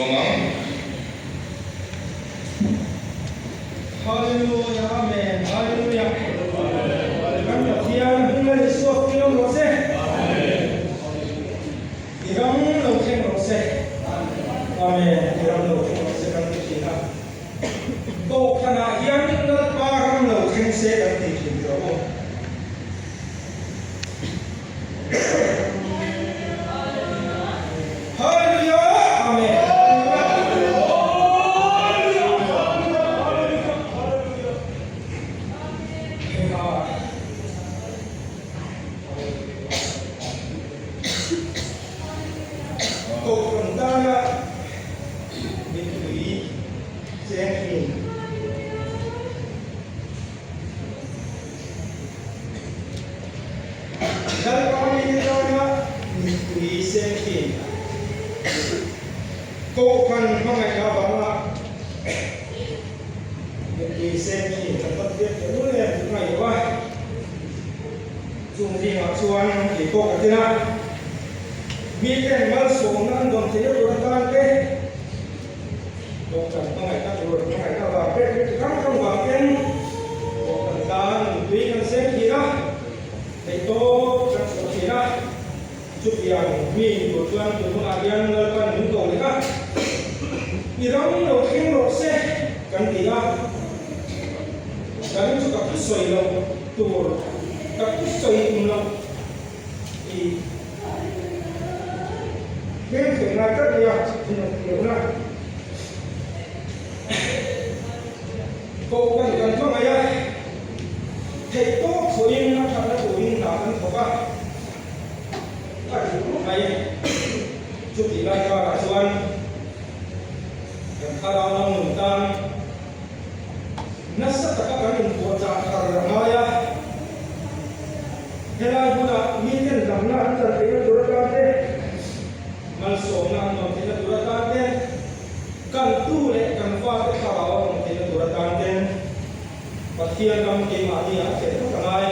Chuang ang. Hallelujah Amen Hallelujah Kan Pathian hming Lal Isua fing awm rawh se I ram lo thleng rawh se Amen I ram lo thleng rawh se kan ti thin a Dawhkhanah hian Lalpa ram lo thleng se kan ti thin tih rawh u. Hallelujah Amen. Kohhran tana mittui cheng thin. Lalpa mite tana mittui seng thin. Kohhran hmangaihna avanga mittui seng thin kan va hriat teh lul em tih ngaih a. Chung zingah chuan kei pawh ka tel a, miten malsawmna an dawn theihna tur atan te, Kohhran hmangaihna tur hmangaihna vang te, thil chi hrang hrang vang ten Kohhran tan mittui kan seng thin a, theihtawp kan chhuah thin a, chutiang mi tur chuan tun hunah hian Lalpan min ko leh a, I ram lo thleng rawh se kan ti a, kan chu ka thusawi loh tur ka thusawi tum loh i Hmel thei ngai tlat mai a, inawkhleuhna Kohhran kan hmangaih a, theih tawp chhuahin a thatna turin hna kan thawk a, a duh khawp mai. Chutih lai karah chuan kan thlarau lam nun tan nasa taka kan inpuahchah thar a ngai a. Helai hmunah miten damna an chan theihna tur atan te, malsawmna an dawn theihna tur atan te, kan tu leh kan fate thlarau a awm theihna tur atan ten Pathian ram keimahni ah a thlen phawt a ngai.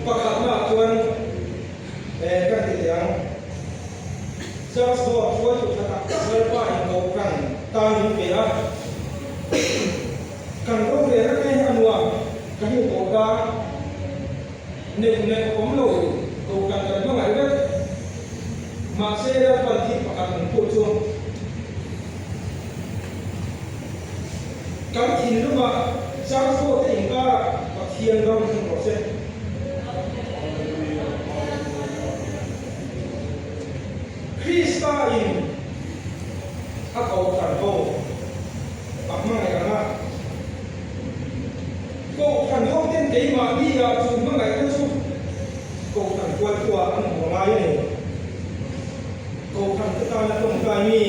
Pakhatnaah chuan kan ti teh ang, Church Board hruaitu tha tak tak Lalpa in Kohhran tan min pe a. Kan rorelna te a nuam ka hmu tawh ta, neuh neuh awm lo kohhran kan hmangaih vek. Mahse Lalpan thil pakhat min phuh chu kan thinlungah church ho te inkarah Pathian ram thleng rawh se. Krista in a kohhran ho a hmangaih ang a. Kohhran ho ten keimahni ah chu hmangaihna chu kohhran kualtu ah an hmu ngai a ni. Kohhran te tana tawngtai mi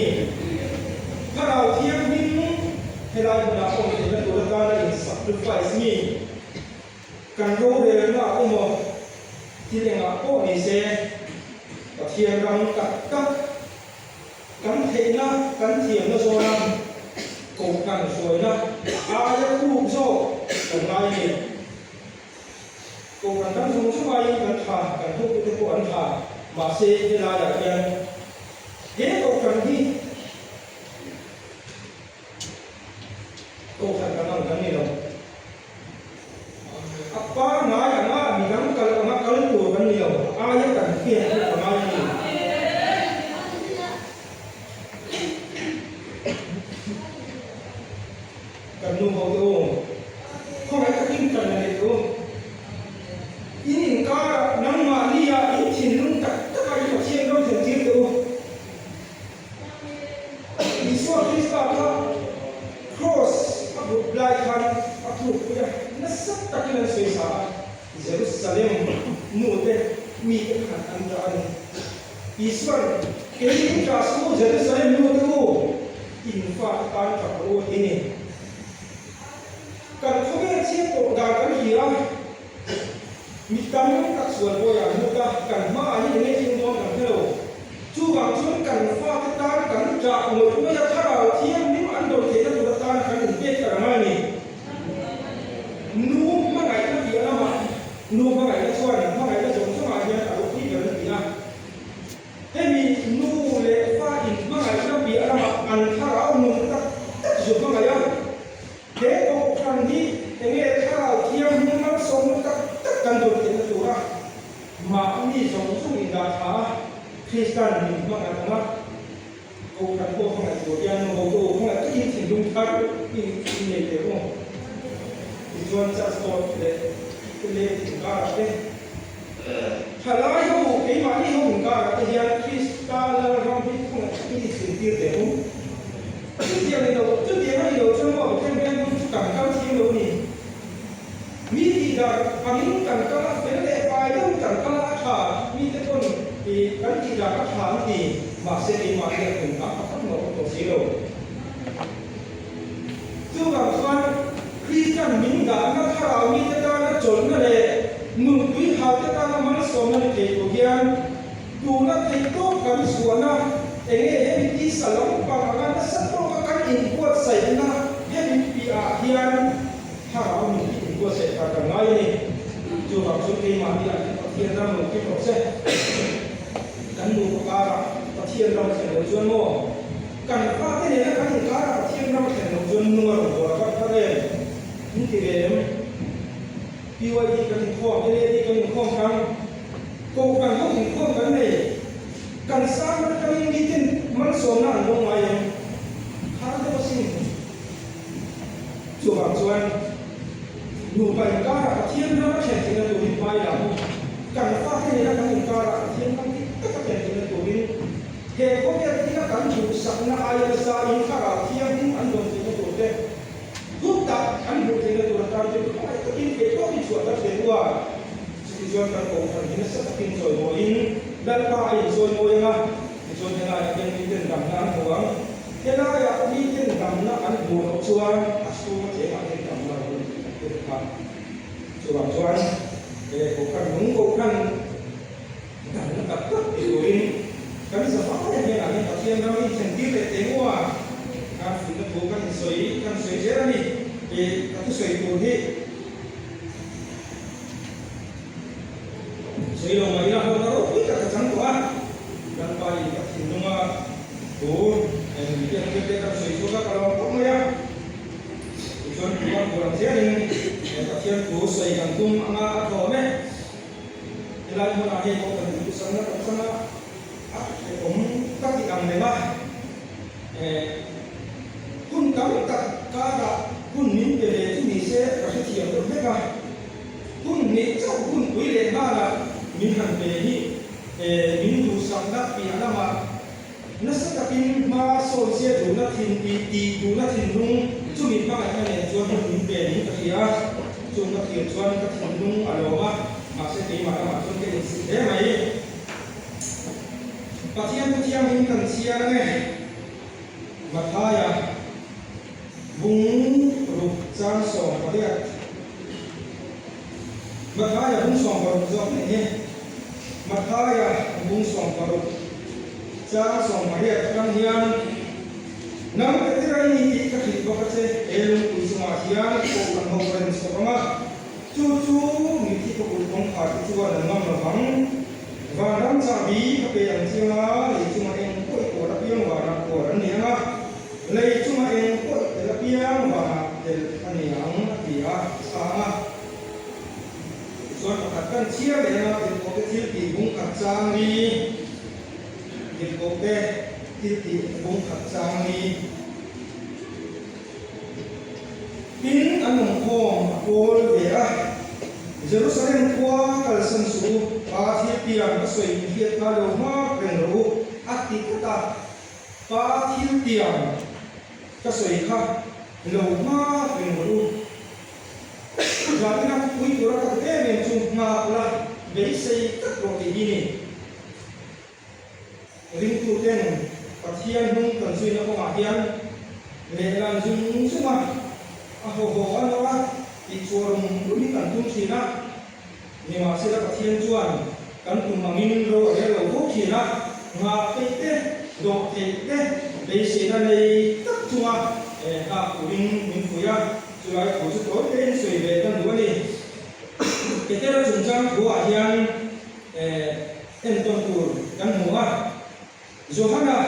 Thlarau Thianghlim helai hmunah awm theihna tur atana in sacrifice mi kan rorelna ah emaw thil engah pawh ni se Pathian ram tak tak Kan theihna, kan thiamna zawna kohhran hruaina aia thuk zawk kan ngai a ni. Kohhran dang zawng zawng aiin kan tha, kan hotute pawh an tha, mahse helaiah hian he kohhran hi kohhran kan ang kan ni lo. A pangngai anga midang kal anga kal tur kan ni lo, a aia kan hriat chu ka ngai a ni. Kan nu ho te u, khawngaih takin kan la nei teh u. In inkarah nangmahni ah in thinlung tak takah i Pathian ram thlen tir teh u. Isua Krista kha Kraws a but lai khan a tlukpui a, nasa takin an sawi sa a, Jerusalem nute mite khan an dah a ni. Isua'n, Kei in ṭah suh u, Jerusalem nute u, in fate tan ṭap rawh u a ti ni. Kan khawvel chhiat tawh dan kan hria a, mi tam tak sual bawiah an lut a, kan hmaah hi enge thleng dawn kan hre lo. Chuvang chuan kan fate tan kan ṭah ngawih ngawih a, thlarau thianghlim an dawn theihna tur atana kan inpek ta reng a ni. Nu hmangaihna piah lamah nu hmangaihna chuan hmangaihna zawng zawngah hian a ropui ber an ti a. Hemi nu leh. min hmangaih ang a, Kohhran pawh hmangaih tur hian hotu hmangaih takin thinlung thar i nei teh u. Tichuan Church Board leh leng inkarah te, thalai ho keimahni ho inkarah te hian Krista Lalram hi hmangaih takin i chhuntir teh u. Chutiang ni lo, chutiang a ni lo chuan maw Pathian biakna chu kan kal thiam lo a ni. Mi tih dan angin kan kal a, fel leh fai deuhin kan kal a, a tha, mite pawn ih kan tih dan a tha an ti, mahse keimah hian engmah pakhat mah awm tawh si lo. Chuvang chuan Kristian min dahna thlarau mite tana chawlhna leh nunpui halte tana malsawmna ni thei tur hian tuna theihtawp kan chhuahna enge hemi tisa lampang anga nasa tawka kan inbuatsaihna hemi piahah hian Thlarau min hi inbuatsaih thar kan ngai a ni. Chuvang chu keimahni ah hian Pathian ram lo thim rawh se. Kan nupa karah Pathian ram thlen loh chuan maw? Kan fate nena kan inkarah Pathian ram thlen loh chuan nunga rawn bual a van thar em? Min ti ve em? PYD kan inkhawm, LAD kan inkhawm kang, Kohhran ho inkhawm kan nei. Kan sang atangin miten malsawmna an dawng ngai em? Har deuh asin. Chuvang chuan nupa inkarah Pathian ram a thlen theihna turin hmai la u. Kan fate nena kan inkarah Pathian ram dik taka thlen theihna turin he khawvel thila kan duhsakna aia nasa in thlarau thianghlim an dawn theihna tur te, hut tak an hmuh theihna tur atan te khawngaih takin theihtawp in chhuah tar ve u a. Chutichuan kan kohhran hi nasa takin chawimawiin Lalpa a inchawimawi ang a, tichuan helaiah hian miten damna an hmu ang. Helaiah miten damna an hmuh loh chuan a chhunga chengah hian damna a lo ni tih kan hre vek a. Chuvang chuan he kohhran nung kohhran damna tak tak ti turin kan zafai hnenah hian Pathian ram in thlentir leh teh ngawh a, kan fuihna thu kan insawi kan sawi zel a ni. Ih ka thusawi tur hi sawi lo mah ila hlawhna ropui tak ka chang tawh a, Lalpa in ka thinlunga Thu eng biak thil te kan sawi chhuak a, ka lawm khawp mai a. Tichuan thu a bual ang zelin Pathian thu sawi kan tum anga a tlawm e. Helai hmunah hei pawh kan duhsakna kan chang a, a hrehawm ka ti ang lem a. Hun tam tak karah hun min pe ve chu ni se ka hrethiam deuh hlek a. Hun hnih chauh hun pui leh nghalah min han pe hi min duhsakna piah lamah Nasa takin hma sawi sia duhna thin tih tih duhna thinlung chumi hmangaihna nen chuan hun min pe niin ka hria a, chung ka thlir chuan ka thinlung a lawm a, mahse keimah lamah chuan ka insit hle mai. Pathian thu thianghlim kan chhiar ange. Mathaia bung ruk chang 18. Mathaia bung 60 zawk nih hi. Mathaia bung 60 chang 18 atang hian, Nang Petera i ni tih ka hrilh bawk a che, he lungpui chungah hian kohhran ho ka rem chhuak ang a, chu chu mitthi ka kut kawngkhar te chuan an ngam lo vang. Vanram chahbi ka pe ang chiang a, lei chunga eng pawh i kuar apiang vanah kuar an ni ang a, lei chunga eng pawh i tel apiang vanah tel a ni ang, a ti a, chhang a. Tichuan pakhat kan chhiar leh anga tirhkohte thil tih bung khat chang ni, tirhkohte thil tih bung khat chang ni. Tin, an awmkhawm a kawl ve a, Jerusalem khua kalsan suh u, Pa thil tiang ka sawi in hriat kha lo nghak reng rawh u, a ti tlat a. Pa thil tiang ka sawi kha lo nghak reng rawh u. Zanina pui tura ka duh em em chu nghak la beisei tlat rawh tih hi ni. Ringtuten Pathian hnung kan zuina kawngah hian lehlan zung zunga a haw haw a nawr a tih chhuah rum rum hi kan tum thin a. Nimahsela Pathian chuan kan tum angin ro a rel lo fo thin a, nghah theih te, dawh theih te beiseina nei tak chunga nghak turin min fuih a, chulai thu chu tawi tein sawi ve kan duh a ni. Petera chungchang thuah hian Entawn tur kan hmu a, Johana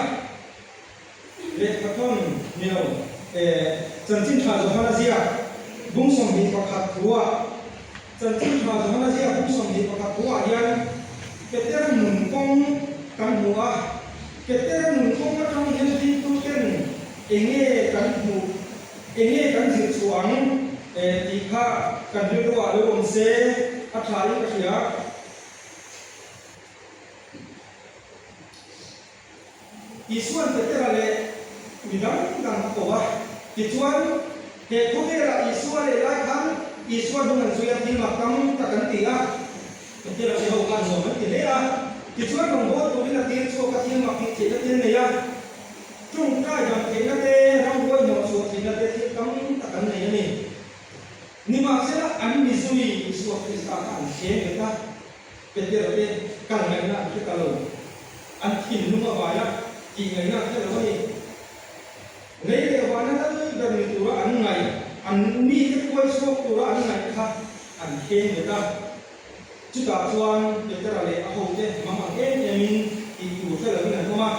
lehkhathawn ni lo Chanchin Tha Johana ziak bung 21 thuah Chanchin Tha Johana ziak bung 21 thuah hian Peter nun kawng kan hmu a. Petera nun kawng atang hian ringtuten enge kan hmuh, enge kan zir chhuah ang tih kha kan rilruah lo awm se a tha in ka hria. Isuan Petera leh mi dang dang a ko a, tichuan he khawvelah Isua leh lai khan Isua hnung an zui a, thil mak tam tak an ti a, Petera te ho khan nuam an ti hle a, tichuan rawngbâwl turin a tir chhuak a, thil mak tih theihna te an nei a, tawngtai dam theihna te, ramhuai hnawh chhuah theihna te thil tam tak an nei a ni. Nimahsela an mi zui Isua Krista kha an hreng leh ta. Petera te kal ngaihna an hre ta lo. An thinlung a vai a, tih ngaihna an hre lo a ni. Lei leh vana lal ber ni tura an ngaih, an mite kuai chhuak tura an ngaih kha an hreng leh ta. Chutah chuan Petera leh a hote mang ang em emin tih tur hre loin an awm a.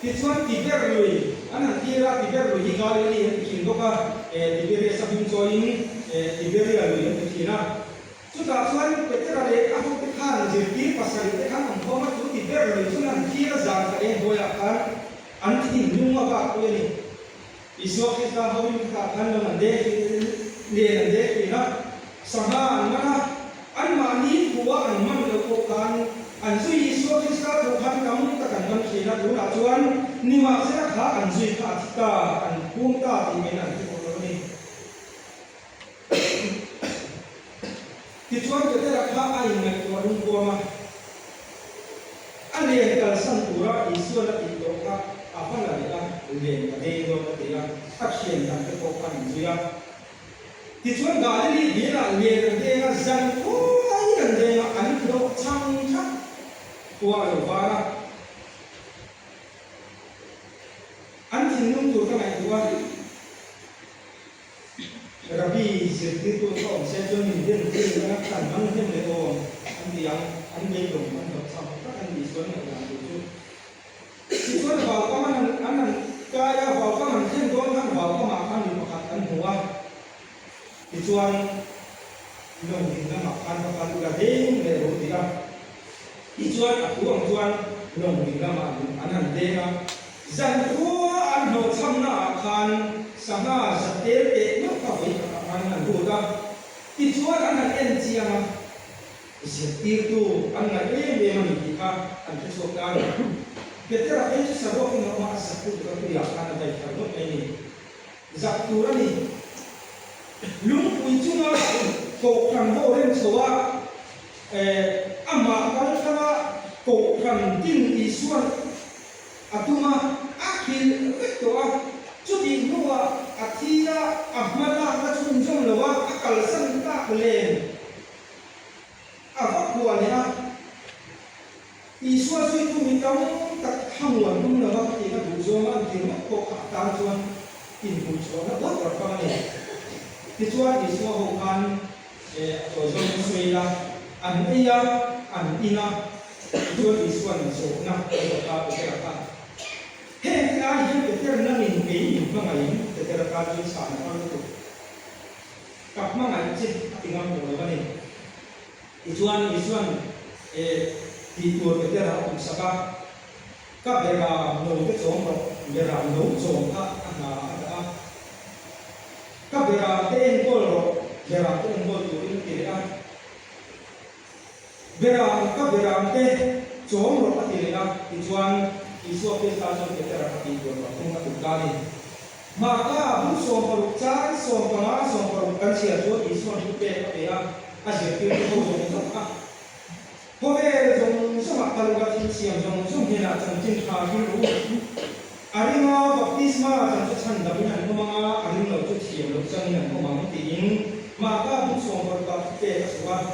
Tichuan Tiber lui an han thlir a, Tiber lui hi Galili an ti thin bawk a, Tiberias a hming chawiin Tiberia lui an ti thin a. Chutah chuan Petera leh a hote khan zirtir pasarih te khan an khawm a, chu Tiber lui chu an thlir a zan kha eng hnuaiah khan an thinlung a vak pui a ni. Isua Krista hoin khatah khan lawng an deng thin, len an deng thin a, sangha an man a, anmahni thua an man loh pawh khan an zui Isua Krista thu khan tam tak an man thin a, tunah chuan nimahsela kha an zui kha a thi ta, an phum ta tih mai na an hre tawh lo a ni. Tichuan Petera kha a inngaihtuah lungkuam a, a len kalsan tura Isuan a tih tawh kha a va la leh a, len ka deng dawn a ti a, a thian dang te pawh khan an zui a. Tichuan Galili bialah len an deng a, zan khuaiin an deng a, an hlawh chhang thak khua a lo var a. An thinlung tur ka ngaihtuah a. Rabbi zirtirtu ka awm se chuan min den thil a kan man hnem leh awm an ti ang, an beidawng an hlawh cham tak an tih chuan ngaihdan tur chu. Tichuan vaukam an an han kai a, vaukam an thlen dawn khan vaukamah khan mi pakhat an hmu a, tichuan lawng ding lamah khan va kal ula deng leh ro ti a, tichuan a thu ang chuan lawng ding lamah an han deng a. Zankhua an hlawhchhamnaah khan sangha za tel teh meuh kha vawi khatah khan an han lut a, tichuan an han en chiang a, zirtirtu an ngaih em em a ni tih kha an hre chhuak ta a ni. Petera phei chu saruakin a awm a, a zak lutuk a tuiah khan a dai thar ngawt mai a ni. Zak tur a ni. Lungpui chunga kohhran ho rem chho a, amah kaltlanga kohhran din Isuan A tum a, a hrilh vek tawh a. Chutih hnuah a thi a, a hma lakna chhunzawm lo a, a kalsan tak len a va phuah leh a. Isua zuitu mi tam tak thlamuan tum lo a, khatiang a duh zawng a an ti ringawt pawh kha a tan chuan inhmuhchhuahna buai ber fang a ni. Tichuan Isua ho khan a tawi zawngin sawi ila, an ei a, an in a. Tichuan Isua'n zawhna a zawh ta Petera kha, Heng te ai hian Peter nangin kei min hmangaihin Petera tan chuan chhan a har lutuk. Ka hmangaih che a ti ngam tawh lo a ni. Tichuan Isua'n e tih tur Petera a tumsak a, Ka bera no te chawm rawh, bera no chawm kha a hna a dah a. Ka bera te enkawl rawh, bera te enkawl turin a ti leh a. Beram ka beram te chawm rawh a ti leh a, tichuan Isua Krista chuan Petera kha tih tur pathum a tum ta a ni. Marka bung 60 chang 15 60 kan chhiar chuan Isua'n thu pek a pe a, a zirtirtu ho zawng zawng a. Khawvel zawng zawngah kal ula thil siam zawng zawng hnenah chanchin tha hrilh u. A ringa baptisma chan chu chhan damin an awm ang a, a ring lo chu thiam loh changin an awm ang tiin Marka bung 60 ah thu pek a chhuah a.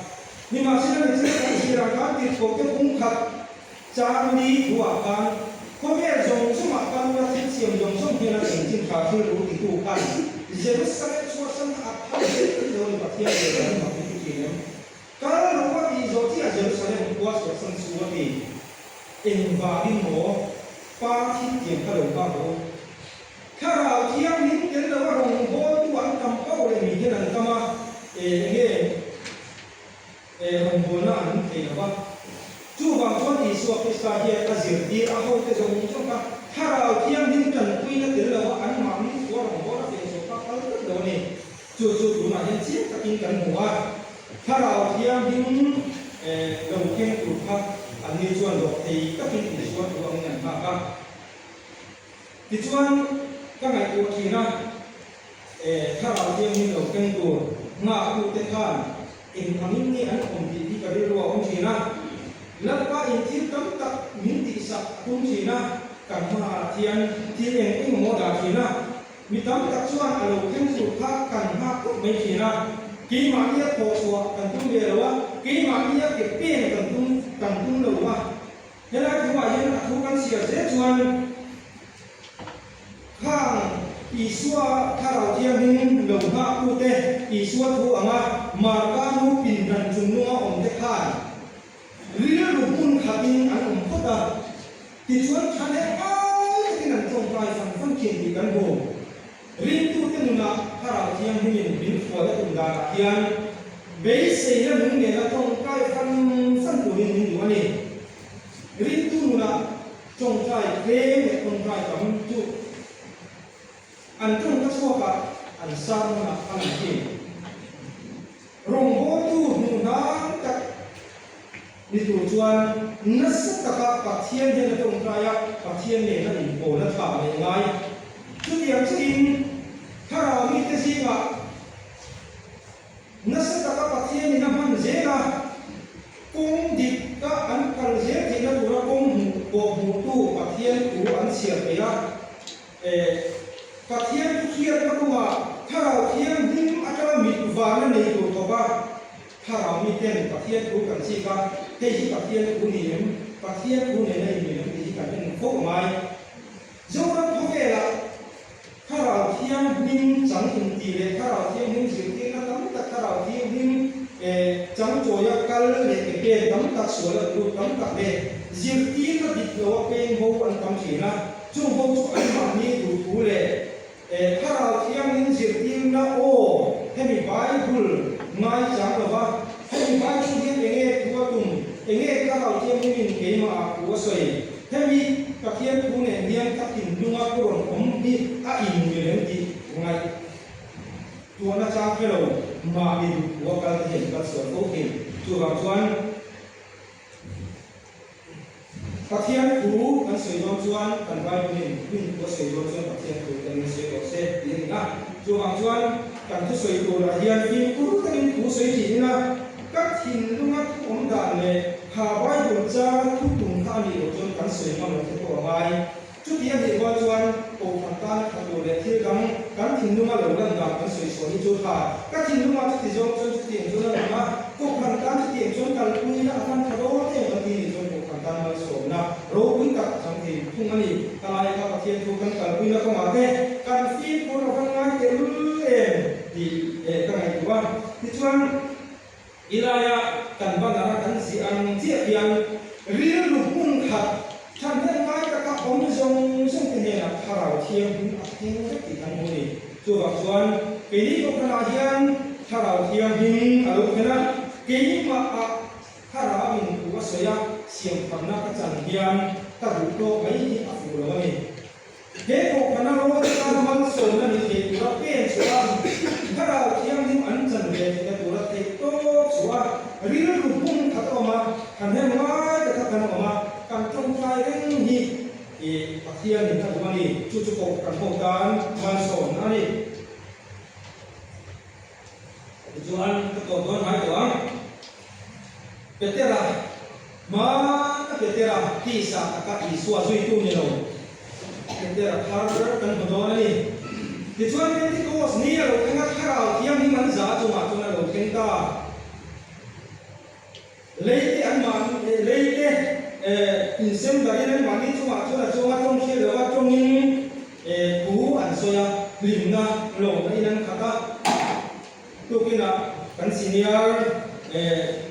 Nimahsela michina kan chhirah khan tirhkohte bung khat chang li thuah khan khawvel zawng zawngah kal ula thil siam zawng zawng hnena chanchin tha hrilh u titu khan Jerusalem chhuahsan a phal ve tlat lo a ni Pathian leh ram mak in ti thin em? Kal ru a tih zawh chiah Jerusalem khua chhuahsan chu a ti. Engvangin maw Pa thil tiang kha lo nghak rawh u. Thlarau Thianghlim tel lo a rawngbawltu an tam pauh leh mi hian an tam a, eng nge rawngbawlna an hmu thei lo va. Chuvang chuan Isua Krista. Krista hian a zirtir a hote zawng zawng kha Thlarau Thianghlim tanpuina tel lova anmahni thua rawngbawla feh zawh kha kal tlat lo a ni. Chu chu tunah hian chiang takin kan hmu a, Thlarau Thianghlim lo thleng tur kha anni chuan dawh thei takin Isua thu angin an nghak a. Tichuan, ka ngaihtuah thin a, Thlarau Thianghlim lo thleng tur nghaktute khan eng angin nge an awm tih hi ka rilru a awm thin a. Lalpa in thil tam tak min tihsak a tum thin a, kan hmaah hian thil eng engemaw dah thin a. Mi tam tak chuan a lo thleng tur kha kan nghak khawp mai thin a, keimahnia thawh chhuah kan tum ve lo a, keimahnia ke pen kan tum kan tum lo a. Helai thuah hian a thu kan chhiar zel chuan khang Isua Thlarau Thianghlim lo nghaktute Isua thu anga Marka nu pindan chungnunga awmte khan rilru hmun khatin an awm phawt a. Tichuan thahnem ngai takin an tawngtai fan fan thin tih kan hmu. Ringtute nunah Thlarau Thianghlimin min hruai a tum danah hian beiseina nung nena tawngtai fan fan turin min duh a ni. Ringtu nunah tawngtai tlem leh tawngtai tam chu an tawngka chhuakah an sermon-ah a lang thin. Rawngbawltu hmuh hnan tak ni tur chuan nasa taka Pathian hian a tawngtai a, Pathian nen a inpawn a thlah leh ngai. Chutiang chiahin Thlarau mite zingah nasa taka Pathianin a hman zel a, kawng dik ka an kal zel theihna tura kawng hmuh pawh hmuhtu Pathian thu an chhiar thei a. Pathian thu hriatna kawngah Thlarau Thianghlim atanga mit vana nei tur khawp a, Thlarau miten Pathian thu kan chik a, hei hi Pathian thu ni em, Pathian thu nena inmil em tih hi kan en fo ngai. Zoram khawvelah Thlarau Thianghlim chang intih leh Thlarau Thianghlim zirtirna tam tak Thlarau Thianghlim chang chawia kal leh ke pen tam tak sual an lut tam tak leh zirtirna dik loa peng ho an tam thin a. Chung ho chu anmahni duhthu leh Thlarau Thianghlim zirtirna aw hemi Bible ngaichang lova, hemi Bible hian enge thu a tum, enge Thlarau Thianghlimin keimahah thu a sawi, hemi Pathian thu nen hian ka thinlunga thu rawn awm hi a inmil em tih ngaih tuahna chang hre lo mahni duhthu a kal te hian kal sual fo thin. Chuvang chuan. Pathian thu kan sawi dawn chuan kan Bible-in hun thu a sawi dawn chuan Pathian thu kan in sawi tawh se tih a ni a. Chuvang chuan kan thusawi turah hian fimkhur takin thu sawi thin ila, ka thinlunga thu awm dan leh kha Bible changa thu tum kha a nih loh chuan kan sawi ngam lo te pawh a ngai. Chuti a nih rual chuan Kohhran tana tha tur leh thil dang kan thinlunga lo lan dan kan sawi chhuah hi chu tha. Ka thinlunga chuti zawng chuan chutiang chuan a lang a, Kohhran tan chutiang chuan kalpuina a hman tha dawn em kan ti nih chuan Kohhran tan malsawmna ropui tak a chang thei thung a ni. Ka laia kha Pathian thu kan kalpuina kawngah te kan fimkhur a van ngai tehlul em tih ka ngaihtuah a. Tichuan. I laia kan banner a kan ziah ang chiah hian rilru hmun khat thahnem ngai taka awm zawng zawng te hnenah Thlarau Thianghlim a thleng vek tih kan hmu a ni. Chuvang chuan keini kohhranah hian Thlarau Thianghlim a lo thlen a, keimah ah Thlarau in thu a sawi a, siamtharna ka chan hian ka duh tawk mai hi a fuh lo a ni. He kohhran a rawn tan malsawmna ni thei tura pen chhuah a, Thlarau Thianghlim an chan ve theihna tura theih tawp chhuah a, rilru hmun khat a awm a, thahnem ngai taka kan awm a, kan tawngtai reng hi i Pathianin a duh a ni. Chu chu kohhran ho tan malsawmna a ni. Tichuan ka tawp dawn ngai tawh ang. Petera, Hmana Petera tisa taka Isua zuitu ni lo, Petera thar kan hmu dawn a ni. Tichuan Pentecost ni a lo thleng a, Thlarau Thianghlim an za chungah chuan a lo thleng ta. Leite an mahni, leite insem darin an mahni chungah chuan a chuang a, tawng hriat lova tawngin thu an sawi a, hlimna lawmna in an khat a. Tukinah kan senior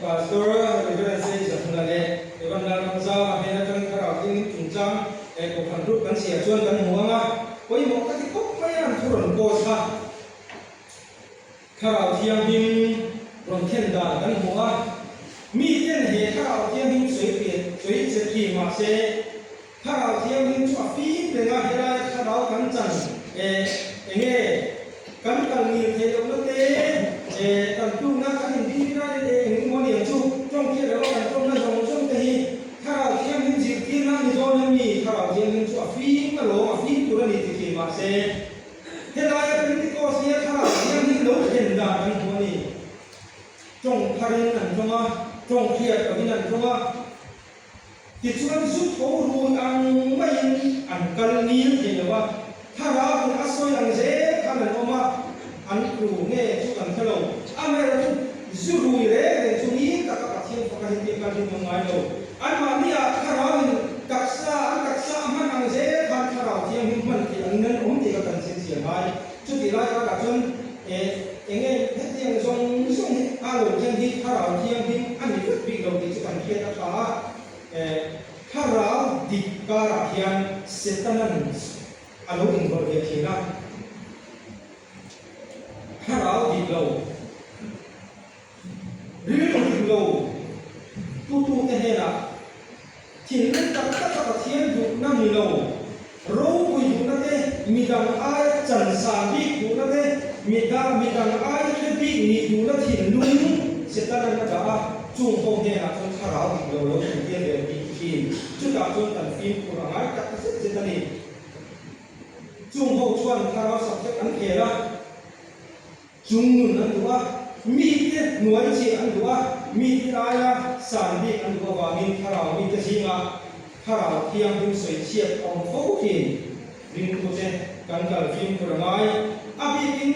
Pastor Reverend Sei Zahmuna leh Evan Lalramzama hnen atangin Thlarau Thianghlim chungchang Kohhran group kan chhiar chuan kan hmu ang a, pawimawh ka ti khawp mai a an thu rawn post kha. Thlarau Thianghlim rawn thlen dan kan hmu a. Mi ten he Thlarau Thianghlim sawi pian sawi che thin mahse, Thlarau Thianghlim chu a fim reng a, helaia Thlarau kan chan eh enge kan kal ngil theih lohna te eh kan tlukna kan inbing lai leh eng emaw aniang chu tawng khiat loha kan tawngna zawng zawng te hi Thlarau Thianghlim zirtirna a ni dawn em ni? Thlarau Thianghlim chu a fim alawm, a fim tur a ni ti thin mahse, helaia Pentecost nia Thlarau Thianghlim lo thlen dan kan hmu a ni. Tawng tharin an tawng a, tawng hriat lovin an tawng a. Tichuan zu tho rui ang maiin an kal ngil thei lo a, thlarauin a sawi ang zel khan an awm a, an tlu nge chu kan hre lo. Amaherawhchu zu rui reng reng chu ngil taka Pathian faka hetiang kal hi an awm ngai lo. Anmahniah thlarauin taksa, an taksa a hman ang zel khan thlarau thianghlim hman theih angin an awm tih kha kan chhinchhiah ngai. Chutih lai karah chuan enge hetiang zawng zawng hi a lo thleng hi thlarau thianghlim a ni vek bik lo tih chu kan hriat a tha a. Thlarau dik karah hian Setanan a lo inrawlh ve thin a. Thlarau dik lo, rilru dik lo tutute hnenah Thinlung tak taka Pathian duhna ni lo, ropui duhna te, midang aia chansan bik duhna te, midang midang aia hre bik nih duhna thinlung Setanan a dah a, chung ho hnenah chuan thlarau dik lo lo intir ve bik thin. Chutah chuan kan fimkhur a ngai tak zet zet a ni. Chung ho chuan thlarau subject an khel a. Chung nun an duh a, mite hnuai chiah an duh a, mite aia san bik an duh avangin thlarau mite zingah thlarau thianghlim sawi chhiat a awm fo thin. Ringtute kan kal fimkhur a ngai. A bikin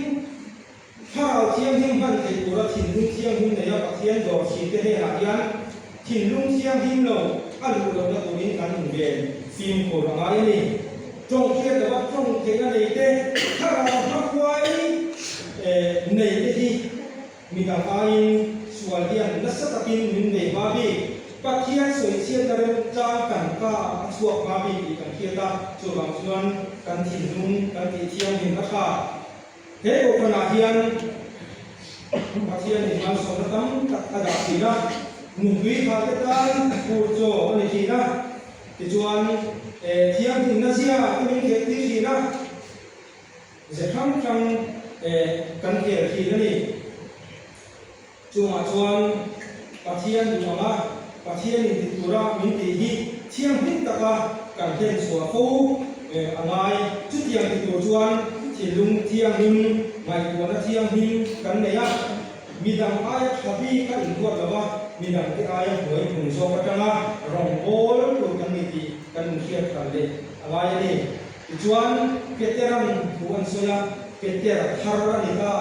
thlarau thianghlim hman theih tura thinlung thianghlim neia Pathian dawr thinte hnenah hian thinlung thianghlim lo a luh lohna turin kan inven fimkhur a ngai a ni. Tawng hriat lova tawng theihna nei te, thlarau hmakuai nei te hi midang aiin sual hian nasa takin min nei hma bik. Pathian sawichhiatna remchang kan ka a chhuak hma bik tih kan hriat a, chuvang chuan kan thinlung kan tih thianghlim a tha. He kohhranah hian Pathianin malsawmna tam tak a dah thin a, nupui kha te tan fur chaw a ni thin a, tichuan thianghlimna zia te min khel tir thin a, ze hrang hrang kan khel thin a ni. Chungah chuan Pathian duh anga Pathianin ti tura min tih hi thianghlim taka kan hlen chhuah fo a ngai. Chutiang ti tur chuan thinlung thianghlim, ngaihtuahna thianghlim kan nei a, midang aia tha bik a inruat lo a, midangte aia hnuai hnung zawk atanga rawngbâwl tur kan ni tih kan inhriat hran leh a ngai a ni. Tichuan, Peteran thu an sawi a, Peter thar a ni ta.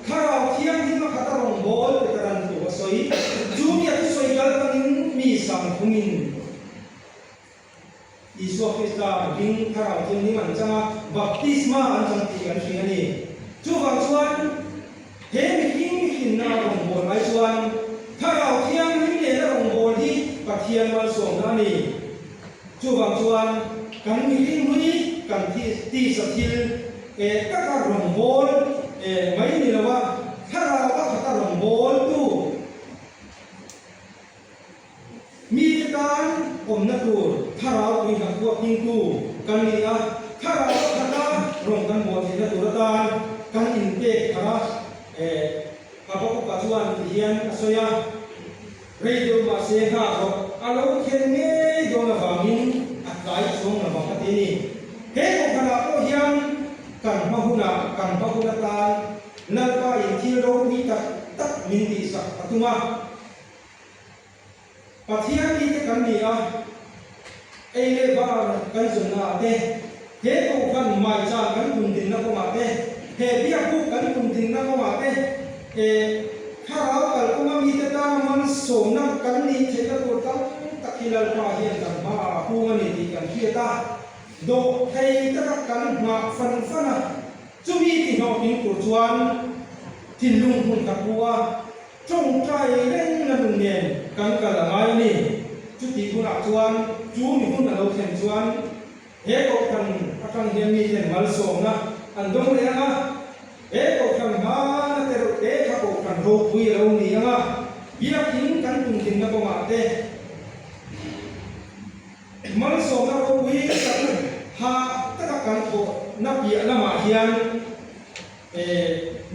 Thlarau Thianghlim a khat a rawngbâwl Peteran thu a sawi. Chu mi a thusawi kal tangin mi sangphungin Isua Krista ring Thlarau Thianghlim an chang a, baptisma an chang tih kan hria a ni. Chuvang chuan, he mihring mihrinna a rawngbâwl ai chuan Thlarau Thianghlim nena rawngbâwl hi Pathian malsawmna a ni. Chuvang chuan kan mihring hlui kan tisa thil eh taka rawn bawl eh mai ni lo a, thlarau a khata rawn bawltu mite tan awmna tur thlarau pui hna khuap hmingtu kan ni a, thlarau a khata rawn kan bawl theihna tur atan kan inpek thar a eh Habakuka chuan ti hian a sawi a. Rei deuh mahse nghak rawh, a lo thlen ngei dawn avangin a tlai chuang lo ang a ti a ni. He kohhranah pawh hian kan hma hunah kan hma hun atan Lalpa in thil ropui tak tak min tihsak a tum a. Pathian mite kan ni a, ei leh bar kan zunna ah te, he kohhran maichang kan tundinna kawngah te, he biakbuk kan tundinna kawngah te, E, thlarau kalkawnga mite tana malsawmna kan nih theihna tur tam tak hi Lalpa hian kan hmaah a hung a ni tih kan hriat a, dawh thei taka kan nghah fan fan a, chumi tihnawhting tur chuan thinlung hmun ka pu a, tawngtai reng na nun nen kan kal a ngai a ni. Chutih hunah chuan chu mi hun a lo thlen chuan He kohhran atang hian miten malsawmna an dawng leh ang a, he kohhran hmana te reuh te kha kohhran ropui a lo ni ang a. Biakin kan tum dinna kawngah te malsawmna ropui tak ha taka kan thawhna piah lamah hian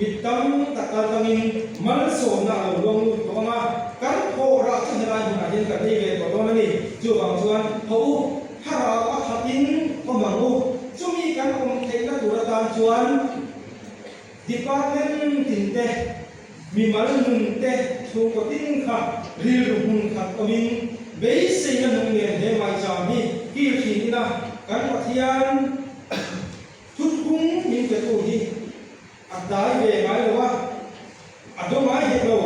mit tam tak kal tangin malsawmna a lo luang lut tawh ang a, kan thawh rah chu helai hmunah hian kan ei ve tawh dawn a ni. Chuvang chuan haw u, thlarau a khatin awm ang u. Chumi kan awm theihna tur atan chuan Department tin te, mimal nun te chhungkaw tin kha rilru hmun khat awmin beiseina nung nen he maicham hi kil thin ila kan Pathian Thutphung min petu hi a dai ve ngai lo a, a do ngai hek lo.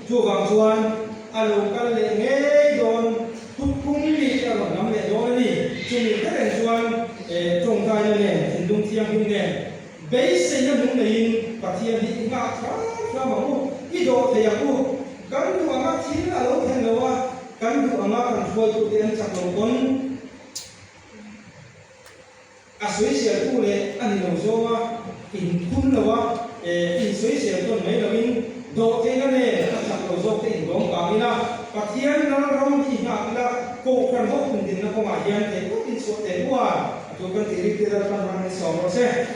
Chuvang chuan a lo kal leh ngei dawn, thutphung mi te a rawn lam leh dawn a ni. Chumi hre reng chuan tawngtaina nen, thinlung thianghlim nen, beiseina nung neiin Pathian hi i nghak hram hram ang u, i dawh thei ang u. Kan duh anga thil a lo thlen lo a, kan duh anga kan hruaitute an chak lo pawn. A sawiseltu leh a ni lo zawnga inphun lo a, insawisel tawn mai loin dawhtheihna nen a chak lo zawkte indawm kang ila, Pathian lal ram hi nghak ila, Kohhran ho phundinna kawngah hian theih tawkin chhuah teh u a, a tu kan tih rik te Lalpan ram in sawm rawh se.